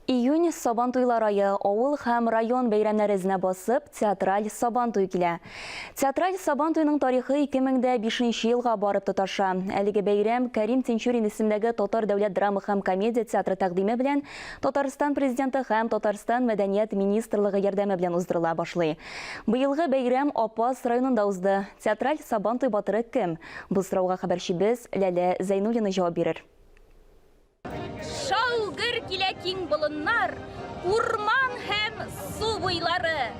Июнь, Сабантуйлар ае, авыл һәм район бәйрәмнәре эзенә басып, театраль Сабантуй килә. Театраль Сабантуйның тарихы 2005 нче елга барып тоташа. Әлеге бәйрәм Кәрим Тинчурин исемендәге Татар дәүләт драма һәм комедия театры тәкъдиме белән Татарстан Президенты һәм Татарстан Мәдәният министрлыгы ярдәме белән уздырыла башлый. Быелгы бәйрәм Апас районында узды. Театраль Сабантуй батыры кем? Бу сорауга хәбәрчебез Ләлә Зәйнуллина җавап бирер. Шау-гөр килә киң болыннар, урман һәм су буйлары.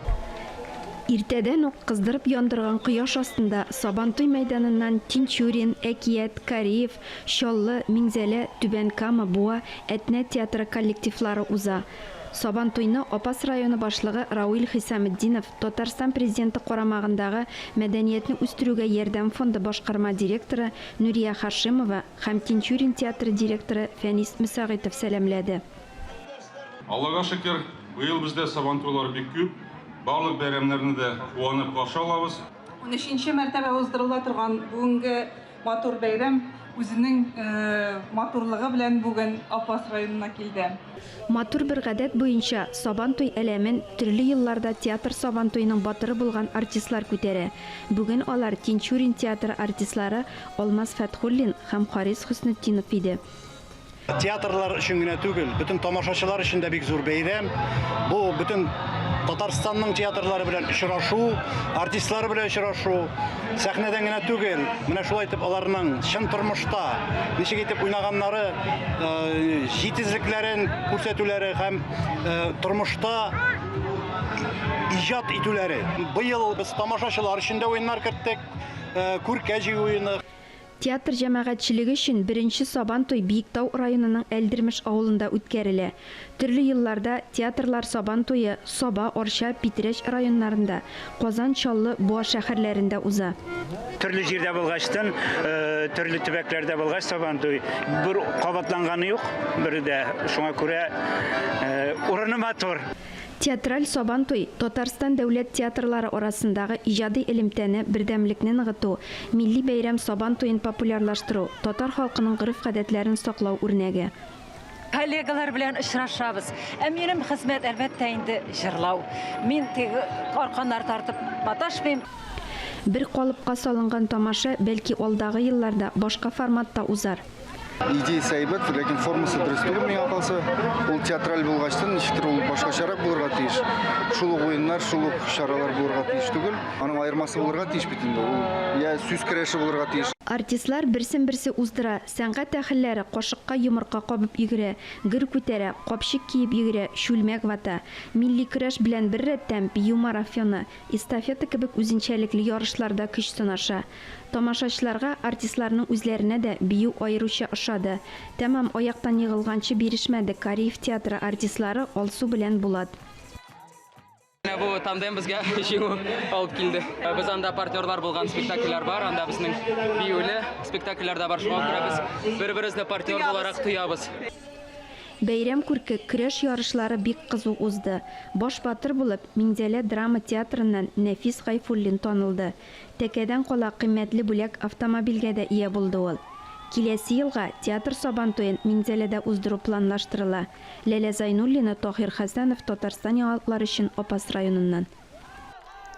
Иртәдән үк кыздырып яндырган кояш астында Сабантуй мәйданыннан Тинчурин, Әкият, Кариев, Чаллы, Миңзәлә, Түбән Кама, Буа, Әтнә театры коллективлары уза. Сабантуйны Апас районы башлыгы Рауил Хисаметдинов, Татарстан Президенты карамагындагы Мәдәниятне үстерүгә ярдәм фонды башкарма директоры Нурия Хашимова һәм Тинчурин театры директоры Фәнис Мөсәгыйтов сәламләде. Аллага шөкер, быел бездә Сабантуйлар бик күп. Барлык бәйрәмнәрне дә куанып каршы алабыз. Унөченче мәртәбә уздырыла торган бүгенге Матур бәйрәм үзенең матурлыгы белән бүген Апас районына килде. Матур бер гадәт буенча, Сабантуй әләмен төрле елларда театр Сабантуеның батыры булган артистлар күтәрә. Бүген алар Тинчурин театры артистлары Алмаз Фәтхуллин һәм Харис Хөснетдинов иде. Театрлар өчен генә түгел, бөтен тамашачылар өчен дә бик зур бәйрәм. Бу бөтен Татарстанның театрлары белән очрашу, артистлары белән очрашу, сәхнәдән генә түгел, менә шулай итеп аларның чын тормышта ничек итеп уйнаганнары, э, җитезлекләрен күрсәтүләре һәм э, тормышта иҗат итүләре. Быел без тамашачылар өчен дә уеннар керттек, э, күркә җыю уены. Театр җәмәгатьчелеге өчен беренче Сабан туй Биектау районының Әлдермеш авылында үткәрелә. Төрле елларда театрлар Сабан туе Саба, Арча, Питрәч районнарында, Казан, Чаллы, Буа шәһәрләрендә уза. Төрле җирдә булгачтын, төрле төбәкләрдә булгач Сабан туй бер кабатланганы юк, бере дә. Шуңа күрә урыны матур. Театраль Сабантуй, Татарстан дәүләт театрлары арасындагы иҗади элемтәне, бердәмлекне ныгыту, милли бәйрәм Сабан туен популярлаштыру, татар халкының гореф-гадәтләрен саклау үрнәге. Коллегалар белән очрашабыз. Ә минем хезмәт, әлбәттә инде, җырлау. Мин теге арканнар тартып маташмыйм. Бер калыпка салынган тамаша, бәлки, алдагы елларда башка форматта узар. Идеясы әйбәт, ләкин формасы дөрес түгел миңа калса. Ул театраль булгачтын, ничектер ул башкачарак булырга тиеш. Шул ук уеннар, шул ук чаралар булырга тиеш түгел. Аның аермасы булырга тиеш бит инде. Ул я сүз көрәше булырга тиеш. Артистлар берсен-берсе уздыра, сәнгать әһелләре кашыкка йомырка кабып йөгерә, гер күтәрә, капчык киеп йөгерә, чүлмәк вата. Милли көрәш белән беррәттән, бию марафоны, эстафета кебек үзенчәлекле ярышларда көч сынаша. Тамашачыларга артистларның үзләренә дә бию аеруча ошады. Тәмам аяктан егылганчы бирешмәде Кариев театры артистлары Алсу белән Булат. Менә бу тандем безгә җиңү алып килде. Без анда партнерлар булган спектакльләр бар, анда безнең биюле спектакльләр дә бар, шуңа күрә без бер-беребезне партнер буларак тоябыз. Бәйрәм күрке, көрәш ярышлары бик кызу узды. Баш батыр булып, Минзәлә драма театрыннан Нәфис Гайфуллин танылды. Тәкәдән кала кыйммәтле бүләк автомобильгә дә ия булды ул. Киләсе елга театр Сабантуен Минзәләдә уздыру планлаштырыла. Ләлә Зайнуллина, Таһир Хәсәнов, Татарстан яңалыклары өчен Апас районыннан.